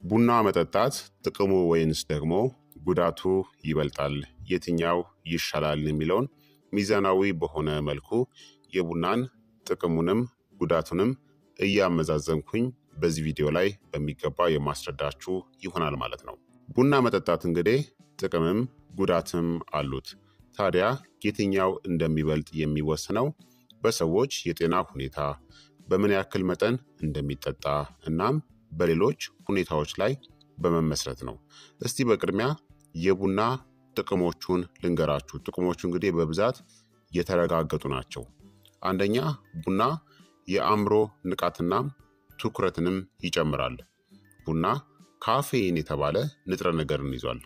ቡና መጠጣት ጥቅሙ ወይንስ ደግሞ ጉዳቱ ይበልጣል? የትኛው ይሻላል? የሚለውን ሚዛናዊ በሆነ መልኩ የቡናን ጥቅሙንም ጉዳቱንም እያመዛዘንኩኝ በዚህ ቪዲዮ ላይ በሚገባ የማስረዳችሁ ይሆናል ማለት ነው። ቡና መጠጣት እንግዲህ ጥቅምም ጉዳትም አሉት። ታዲያ የትኛው እንደሚበልጥ የሚወሰነው በሰዎች የጤና ሁኔታ፣ በምን ያክል መጠን እንደሚጠጣ እናም በሌሎች ሁኔታዎች ላይ በመመስረት ነው። እስቲ በቅድሚያ የቡና ጥቅሞቹን ልንገራችሁ። ጥቅሞቹ እንግዲህ በብዛት የተረጋገጡ ናቸው። አንደኛ፣ ቡና የአእምሮ ንቃትና ትኩረትንም ይጨምራል። ቡና ካፌይን የተባለ ንጥረ ነገርን ይዟል።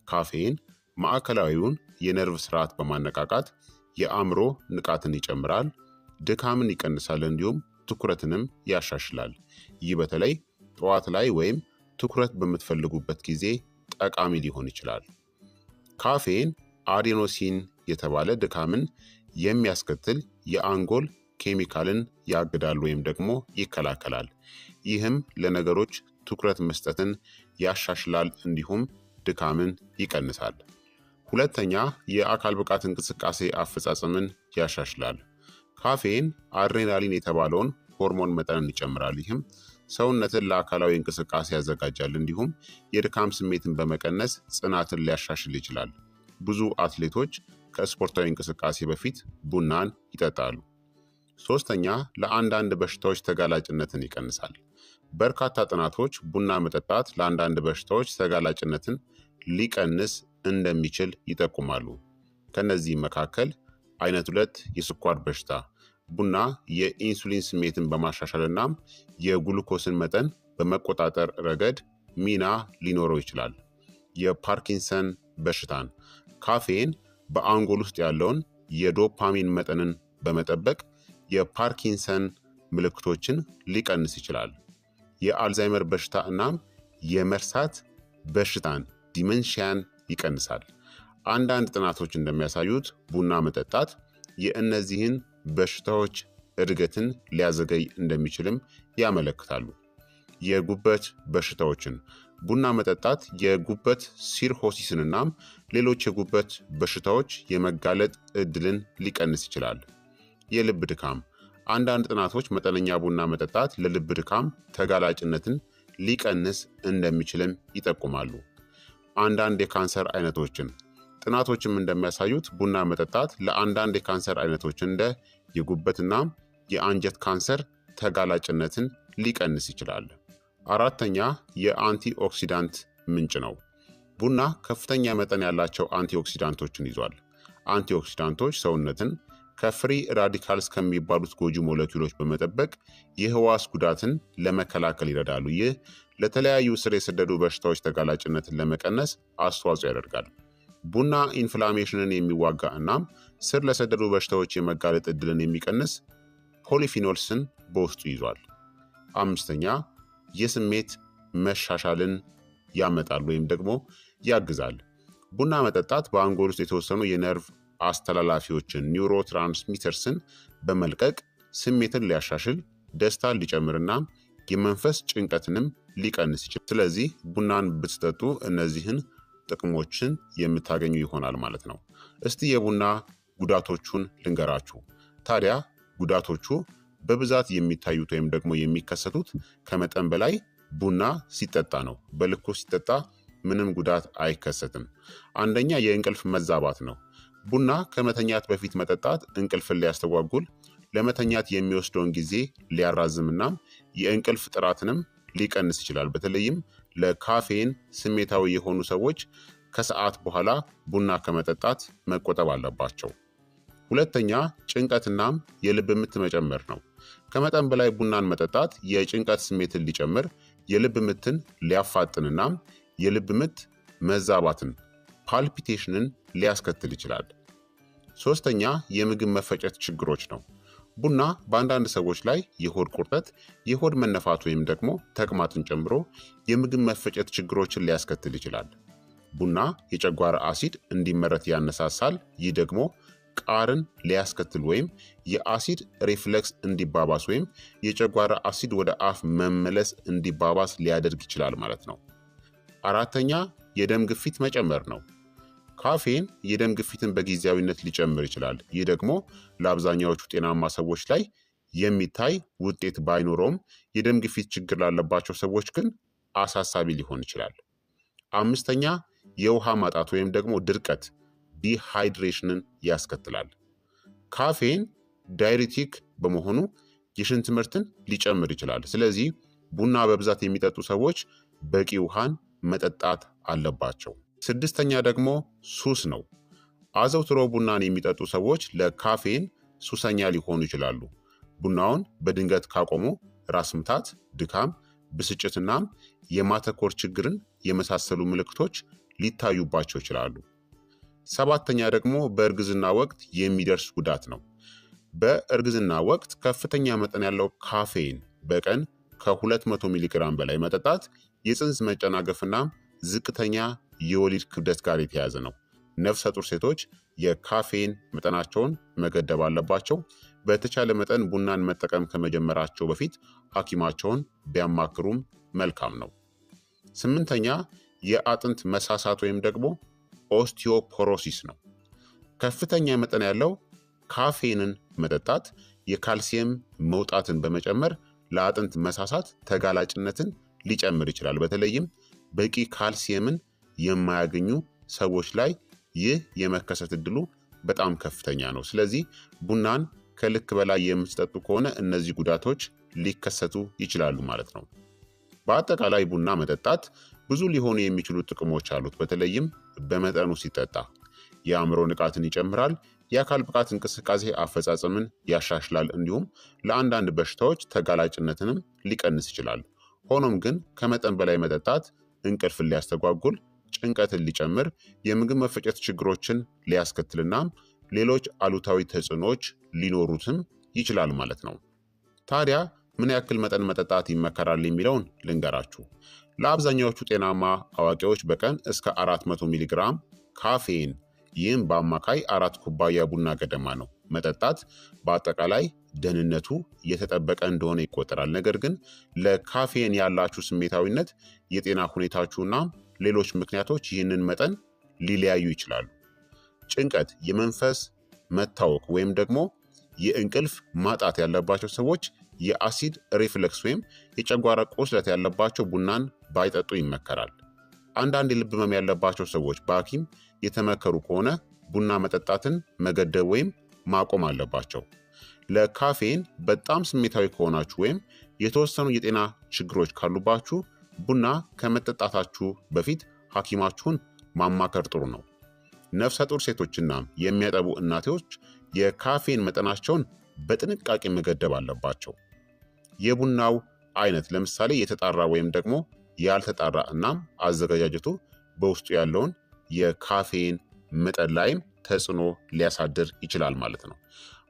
ካፌይን ማዕከላዊውን የነርቭ ስርዓት በማነቃቃት የአእምሮ ንቃትን ይጨምራል፣ ድካምን ይቀንሳል፣ እንዲሁም ትኩረትንም ያሻሽላል። ይህ በተለይ ጠዋት ላይ ወይም ትኩረት በምትፈልጉበት ጊዜ ጠቃሚ ሊሆን ይችላል። ካፌን adenosine የተባለ ድካምን የሚያስከትል የአንጎል ኬሚካልን ያግዳል ወይም ደግሞ ይከላከላል። ይህም ለነገሮች ትኩረት መስጠትን ያሻሽላል እንዲሁም ድካምን ይቀንሳል። ሁለተኛ፣ የአካል ብቃት እንቅስቃሴ አፈጻጸምን ያሻሽላል። ካፌን አድሬናሊን የተባለውን ሆርሞን መጠንን ይጨምራል። ይህም ሰውነትን ለአካላዊ እንቅስቃሴ ያዘጋጃል፣ እንዲሁም የድካም ስሜትን በመቀነስ ጽናትን ሊያሻሽል ይችላል። ብዙ አትሌቶች ከስፖርታዊ እንቅስቃሴ በፊት ቡናን ይጠጣሉ። ሶስተኛ፣ ለአንዳንድ በሽታዎች ተጋላጭነትን ይቀንሳል። በርካታ ጥናቶች ቡና መጠጣት ለአንዳንድ በሽታዎች ተጋላጭነትን ሊቀንስ እንደሚችል ይጠቁማሉ። ከነዚህም መካከል አይነት 2 የስኳር በሽታ፣ ቡና የኢንሱሊን ስሜትን በማሻሻልና የግሉኮስን መጠን በመቆጣጠር ረገድ ሚና ሊኖረው ይችላል። የፓርኪንሰን በሽታን፣ ካፌን በአንጎል ውስጥ ያለውን የዶፓሚን መጠንን በመጠበቅ የፓርኪንሰን ምልክቶችን ሊቀንስ ይችላል። የአልዛይመር በሽታ እናም የመርሳት በሽታን dementia ን ይቀንሳል። አንዳንድ ጥናቶች እንደሚያሳዩት ቡና መጠጣት የእነዚህን በሽታዎች እድገትን ሊያዘገይ እንደሚችልም ያመለክታሉ። የጉበት በሽታዎችን፣ ቡና መጠጣት የጉበት cirrhosis ንናም ሌሎች የጉበት በሽታዎች የመጋለጥ እድልን ሊቀንስ ይችላል። የልብ ድካም፣ አንዳንድ ጥናቶች መጠነኛ ቡና መጠጣት ለልብ ድካም ተጋላጭነትን ሊቀንስ እንደሚችልም ይጠቁማሉ። አንዳንድ የካንሰር አይነቶችን፣ ጥናቶችም እንደሚያሳዩት ቡና መጠጣት ለአንዳንድ የካንሰር አይነቶች እንደ የጉበትና የአንጀት ካንሰር ተጋላጭነትን ሊቀንስ ይችላል። አራተኛ፣ የ antioxidant ምንጭ ነው። ቡና ከፍተኛ መጠን ያላቸው አንቲኦክሲዳንቶችን ይዟል። አንቲኦክሲዳንቶች ሰውነትን ከ free radicals ከሚባሉት ጎጂ ሞለኪውሎች በመጠበቅ የህዋስ ጉዳትን ለመከላከል ይረዳሉ። ይህ ለተለያዩ ስር የሰደዱ በሽታዎች ተጋላጭነትን ለመቀነስ አስተዋጽኦ ያደርጋል። ቡና inflammation ን የሚዋጋ እናም ስር ለሰደዱ በሽታዎች የመጋለጥ እድልን የሚቀንስ polyphenols ን በውስጡ ይዟል። አምስተኛ፣ የስሜት መሻሻልን ያመጣል ወይም ደግሞ ያግዛል። ቡና መጠጣት በአንጎል ውስጥ የተወሰኑ የነርቭ አስተላላፊዎችን neurotransmitters ን በመልቀቅ ስሜትን ሊያሻሽል፣ ደስታን ሊጨምርና የመንፈስ ጭንቀትንም ሊቀንስ ይችላል። ስለዚህ ቡናን ብትጠጡ እነዚህን ጥቅሞችን የምታገኙ ይሆናል ማለት ነው። እስቲ የቡና ጉዳቶቹን ልንገራችሁ። ታዲያ ጉዳቶቹ በብዛት የሚታዩት ወይም ደግሞ የሚከሰቱት ከመጠን በላይ ቡና ሲጠጣ ነው። በልኩ ሲጠጣ ምንም ጉዳት አይከሰትም። አንደኛ፣ የእንቅልፍ መዛባት ነው። ቡና ከመተኛት በፊት መጠጣት እንቅልፍን ሊያስተጓጉል፣ ለመተኛት የሚወስደውን ጊዜ ሊያራዝምና የእንቅልፍ ጥራትንም ሊቀንስ ይችላል። በተለይም ለካፌን ስሜታዊ የሆኑ ሰዎች ከሰዓት በኋላ ቡና ከመጠጣት መቆጠብ አለባቸው። ሁለተኛ፣ ጭንቀትናም የልብ ምት መጨመር ነው። ከመጠን በላይ ቡናን መጠጣት የጭንቀት ስሜትን ሊጨምር፣ የልብ ምትን ሊያፋጥንናም የልብ ምት መዛባትን palpitation ን ሊያስከትል ይችላል። ሶስተኛ፣ የምግብ መፈጨት ችግሮች ነው። ቡና በአንዳንድ ሰዎች ላይ የሆድ ቁርጠት፣ የሆድ መነፋት ወይም ደግሞ ተቅማጥን ጨምሮ የምግብ መፈጨት ችግሮችን ሊያስከትል ይችላል። ቡና የጨጓራ አሲድ እንዲመረት ያነሳሳል። ይህ ደግሞ ቃርን ሊያስከትል ወይም የአሲድ reflux እንዲባባስ ወይም የጨጓራ አሲድ ወደ አፍ መመለስ እንዲባባስ ሊያደርግ ይችላል ማለት ነው። አራተኛ የደም ግፊት መጨመር ነው። ካፌን የደም ግፊትን በጊዜያዊነት ሊጨምር ይችላል። ይህ ደግሞ ለአብዛኛዎቹ ጤናማ ሰዎች ላይ የሚታይ ውጤት ባይኖረውም የደም ግፊት ችግር ላለባቸው ሰዎች ግን አሳሳቢ ሊሆን ይችላል። አምስተኛ የውሃ ማጣት ወይም ደግሞ ድርቀት dehydration ን ያስከትላል። ካፌን diuretic በመሆኑ የሽንት ምርትን ሊጨምር ይችላል። ስለዚህ ቡና በብዛት የሚጠጡ ሰዎች በቂ ውሃን መጠጣት አለባቸው። ስድስተኛ ደግሞ ሱስ ነው። አዘውትሮ ቡናን የሚጠጡ ሰዎች ለካፌን ሱሰኛ ሊሆኑ ይችላሉ። ቡናውን በድንገት ካቆሙ ራስ ምታት፣ ድካም፣ ብስጭትናም የማተኮር ችግርን የመሳሰሉ ምልክቶች ሊታዩባቸው ይችላሉ። ሰባተኛ ደግሞ በእርግዝና ወቅት የሚደርስ ጉዳት ነው። በእርግዝና ወቅት ከፍተኛ መጠን ያለው ካፌን በቀን ከ200 ሚሊግራም በላይ መጠጣት የፅንስ መጨናገፍና ዝቅተኛ የወሊድ ክብደት ጋር የተያያዘ ነው። ነፍሰ ጡር ሴቶች የካፌን መጠናቸውን መገደብ አለባቸው። በተቻለ መጠን ቡናን መጠቀም ከመጀመራቸው በፊት ሐኪማቸውን ቢያማክሩም መልካም ነው። ስምንተኛ የአጥንት መሳሳት ወይም ደግሞ osteoporosis ነው። ከፍተኛ መጠን ያለው ካፌንን መጠጣት የካልሲየም መውጣትን በመጨመር ለአጥንት መሳሳት ተጋላጭነትን ሊጨምር ይችላል። በተለይም በቂ ካልሲየምን የማያገኙ ሰዎች ላይ ይህ የመከሰት እድሉ በጣም ከፍተኛ ነው። ስለዚህ ቡናን ከልክ በላይ የምትጠጡ ከሆነ እነዚህ ጉዳቶች ሊከሰቱ ይችላሉ ማለት ነው። በአጠቃላይ ቡና መጠጣት ብዙ ሊሆኑ የሚችሉ ጥቅሞች አሉት። በተለይም በመጠኑ ሲጠጣ የአእምሮ ንቃትን ይጨምራል፣ የአካል ብቃት እንቅስቃሴ አፈጻጸምን ያሻሽላል፣ እንዲሁም ለአንዳንድ በሽታዎች ተጋላጭነትንም ሊቀንስ ይችላል። ሆኖም ግን ከመጠን በላይ መጠጣት እንቅልፍን ሊያስተጓጉል፣ ጭንቀትን ሊጨምር፣ የምግብ መፈጨት ችግሮችን ሊያስከትልና ሌሎች አሉታዊ ተጽዕኖዎች ሊኖሩትም ይችላል ማለት ነው። ታዲያ ምን ያክል መጠን መጠጣት ይመከራል የሚለውን ልንገራችሁ። ለአብዛኛዎቹ ጤናማ አዋቂዎች በቀን እስከ 400 ሚሊግራም ካፌን፣ ይህም በአማካይ 4 ኩባያ ቡና ገደማ ነው መጠጣት በአጠቃላይ ደህንነቱ የተጠበቀ እንደሆነ ይቆጠራል። ነገር ግን ለካፌን ያላችሁ ስሜታዊነት፣ የጤና ሁኔታችሁና ሌሎች ምክንያቶች ይህንን መጠን ሊለያዩ ይችላሉ። ጭንቀት፣ የመንፈስ መታወክ ወይም ደግሞ የእንቅልፍ ማጣት ያለባቸው ሰዎች፣ የአሲድ reflux ወይም የጨጓራ ቁስለት ያለባቸው ቡናን ባይጠጡ ይመከራል። አንዳንድ የልብ ህመም ያለባቸው ሰዎች በሐኪም የተመከሩ ከሆነ ቡና መጠጣትን መገደብ ወይም ማቆም አለባቸው። ለካፌን በጣም ስሜታዊ ከሆናችሁ ወይም የተወሰኑ የጤና ችግሮች ካሉባችሁ ቡና ከመጠጣታችሁ በፊት ሐኪማችሁን ማማከር ጥሩ ነው። ነፍሰ ጡር ሴቶችና የሚያጠቡ እናቶች የካፌን መጠናቸውን በጥንቃቄ መገደብ አለባቸው። የቡናው አይነት ለምሳሌ የተጣራ ወይም ደግሞ ያልተጣራ እናም አዘገጃጀቱ በውስጡ ያለውን የካፌን መጠን ላይም ተጽዕኖ ሊያሳድር ይችላል ማለት ነው።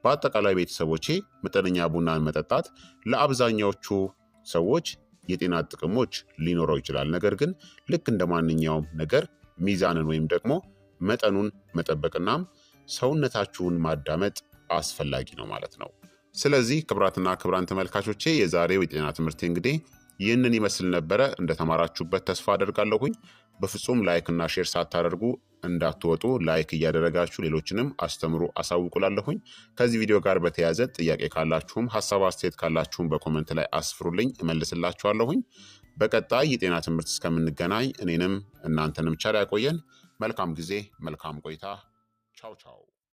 በአጠቃላይ ቤተሰቦቼ መጠነኛ ቡናን መጠጣት ለአብዛኛዎቹ ሰዎች የጤና ጥቅሞች ሊኖረው ይችላል። ነገር ግን ልክ እንደ ማንኛውም ነገር ሚዛንን ወይም ደግሞ መጠኑን መጠበቅናም ሰውነታችሁን ማዳመጥ አስፈላጊ ነው ማለት ነው። ስለዚህ ክቡራትና ክቡራን ተመልካቾቼ የዛሬው የጤና ትምህርት እንግዲህ ይህንን ይመስል ነበረ። እንደተማራችሁበት ተስፋ አደርጋለሁኝ። በፍጹም like እና share ሳታደርጉ እንዳትወጡ፣ like እያደረጋችሁ ሌሎችንም አስተምሩ አሳውቁ እላለሁኝ። ከዚህ ቪዲዮ ጋር በተያያዘ ጥያቄ ካላችሁም ሀሳብ አስተያየት ካላችሁም በ comment ላይ አስፍሩልኝ፣ እመልስላችኋለሁኝ። በቀጣይ የጤና ትምህርት እስከምንገናኝ እኔንም እናንተንም ቸር ያቆየን። መልካም ጊዜ፣ መልካም ቆይታ። ቻው ቻው።